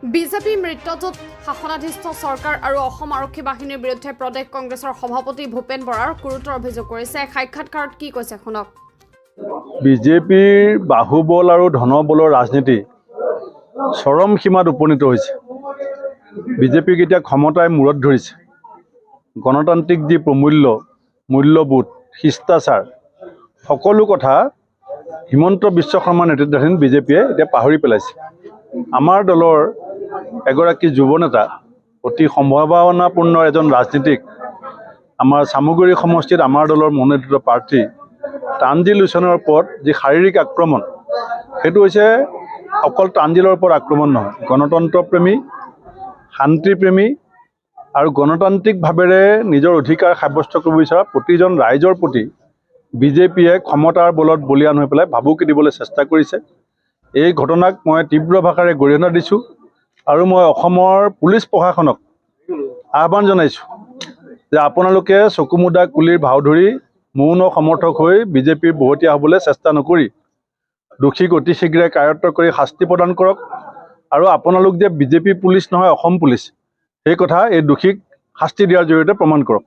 BJP মিত্ৰজোঁট শাসনাধিষ্ঠ চৰকাৰ আৰু অসম আৰক্ষী বাহিনীৰ বিৰুদ্ধে প্ৰদেশ কংগ্ৰেছৰ সভাপতি ভূপেন বৰাৰ গুৰুতৰ অভিযোগ কৰিছে। সাক্ষাৎকাৰত কি কৈছে শুনক। বিজেপিৰ বাহুবল আৰু ধনবলৰ ৰাজনীতি চৰম সীমাত উপনীত হৈছে। বিজেপিক এতিয়া ক্ষমতাই মূৰত ধৰিছে। গণতান্ত্ৰিক যি প্ৰমূল্য, মূল্যবোধ, শিষ্টাচাৰ, সকলো কথা হিমন্ত বিশ্ব শৰ্মা নেতৃত্বাধীন বিজেপিয়ে এতিয়া পাহৰি পেলাইছে। আমাৰ দলৰ এগৰাকী যুৱ নেতা, অতি সম্ভাৱনাপূৰ্ণ এজন ৰাজনীতিক, আমাৰ চামগুৰি সমষ্টিত আমাৰ দলৰ মনোনীত প্ৰাৰ্থী তানজিল হুছেইনৰ ওপৰত যি শাৰীৰিক আক্ৰমণ, সেইটো হৈছে অকল তানজিলৰ ওপৰত আক্ৰমণ নহয়, গণতন্ত্ৰপ্ৰেমী, শান্তিপ্ৰেমী আৰু গণতান্ত্ৰিকভাৱেৰে নিজৰ অধিকাৰ সাব্যস্ত কৰিব বিচৰা প্ৰতিজন ৰাইজৰ প্ৰতি বিজেপিয়ে ক্ষমতাৰ বলত বলীয়ান হৈ পেলাই ভাবুকি দিবলৈ চেষ্টা কৰিছে। এই ঘটনাক মই তীব্ৰ ভাষাৰে গৰিহণা দিছোঁ আৰু মই অসমৰ পুলিচ প্ৰশাসনক আহ্বান জনাইছোঁ যে আপোনালোকে চকুমুদা কুলিৰ ভাও ধৰি মৌন সমৰ্থক হৈ বিজেপিৰ বহতীয়া হ'বলৈ চেষ্টা নকৰি দোষীক অতি শীঘ্ৰে কায়ত্ব কৰি শাস্তি প্ৰদান কৰক আৰু আপোনালোক যে বিজেপি পুলিচ নহয়, অসম পুলিচ, সেই কথা এই দোষীক শাস্তি দিয়াৰ জৰিয়তে প্ৰমাণ কৰক।